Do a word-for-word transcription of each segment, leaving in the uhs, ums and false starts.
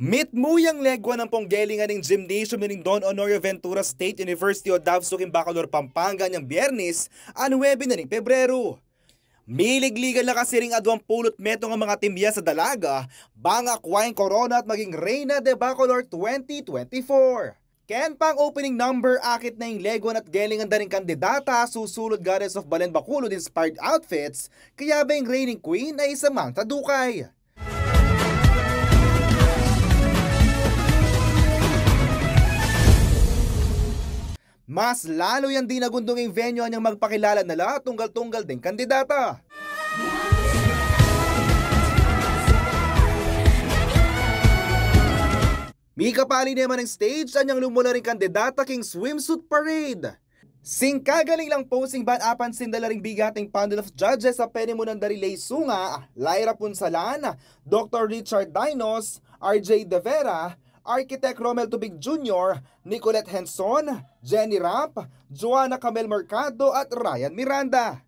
Mitmu yang legua ampong gelingan ning gymnasium ning Don Honorio Ventura State University o DOVSU king Bacolor, Pampanga niyang Biyernes, a nuebe na ning Pebrero. Miligligan la kasi ring aduang pulu't metung a mga timya sa dalaga, bang akwa ing korona at maging Reyna de Bacolor twenty twenty-four. Ken pang opening number, akit na ing legua at gelingan da ring kandidata, susulud Goddess of Balen Bacolod inspired outfits, kayabe ing reigning queen a isang mangtadukay. Mas lalu yang dinagundung ing venue anyang magpakilala na la tunggal-tunggal ding kandidata. Mikapali ne man ing stage anyang lumula ring kandidata king swimsuit parade. Singkagaling lang posing ban apansin da la ring bigating panel of judges a penimunan da ri Lei Sunga, Lyra Punsalan, Doktor Richard Dinos, R J De Vera, Architect Romel Tubig Junior, Nicolette Henson, Jenny Ramp, Joanna Camel Mercado at Ryan Miranda.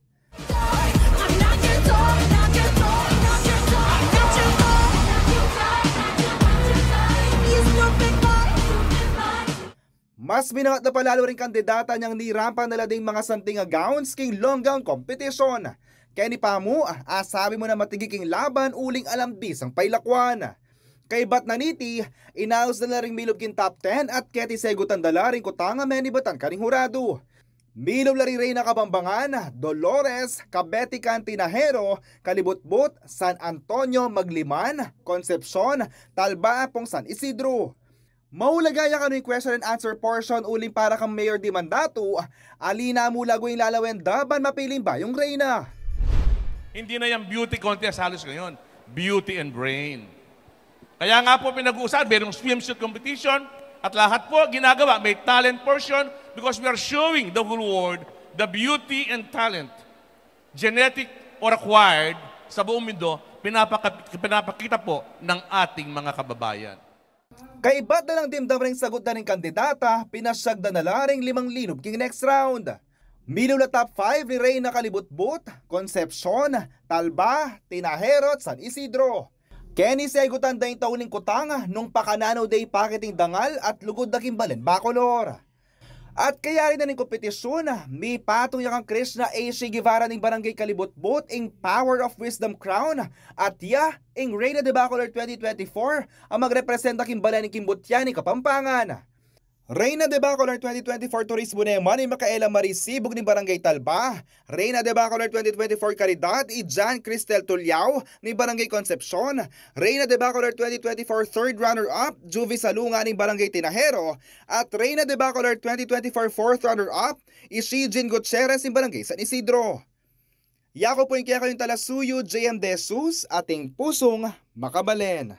Mas minangat na pa lalu ring kandidata anyang nirampa na la ding mga santing a gowns king longgang kompetisyon. Keni pamu, asabi mu na matigi king laban uling alam disang pailakwan. Kaybat na niti, inaus na la ring milub king top ten at keti segutan da la ring kutang a menibatan karing huradu. Milub la ri Reyna Kabambangan, Dolores, Kabetikan Tinajero, Kalibutbut, San Antonio, Magliman, Concepcion, Talba ampong San Isidro. Maulaga ya kanu ing question and answer portion uling para kang Mayor Dimandatu, ali na mu lagu ing lalawen da ban mapili ing bayung Reyna. Hindi na yang beauty contest halos ngayon. Beauty and brain. Kaya nga po pinag-uusapan, merong swimsuit competition, at lahat po ginagawa, may talent portion because we are showing the whole world the beauty and talent, genetic or acquired, sa buong mundo, pinapaka-, pinapakita po ng ating mga kababayan. Kaybat na lang dimdam ring sagot da ring kandidata, pinasyag da na la ring limang linub king next round. Milub la top five ri Reyna Kalibutbut, Concepcion, Talba, Tinajero at San Isidro. Keni segutan da ing tauling kutang nung pakananu da ipakit ing dangal at lugud da king balen Bacolor. At kayari na ning kompetisyun, mipatung ya kang Krishna A C Guevara ning Barangay Kalibutbut ing Power of Wisdom Crown at ya ing Reyna de Bacolor twenty twenty-four a magrepresenta king balen ning Kimbutian ning Kapampangan. Reyna de Bacolor twenty twenty-four Turismo naman i Micaela Marie Sibug ning Barangay Talba, Reyna de Bacolor twenty twenty-four Caridad i Jan Cristel Tuliao ning Barangay Concepcion, Reyna de Bacolor twenty twenty-four third runner-up Juvie Salunga ning Barangay Tinajero, at Reyna de Bacolor twenty twenty-four fourth runner-up i Shijin Gutierrez ning Barangay San Isidro. Yaku pu ing kekayung talasuyu, J M De Jesus, ating pusung makabalen.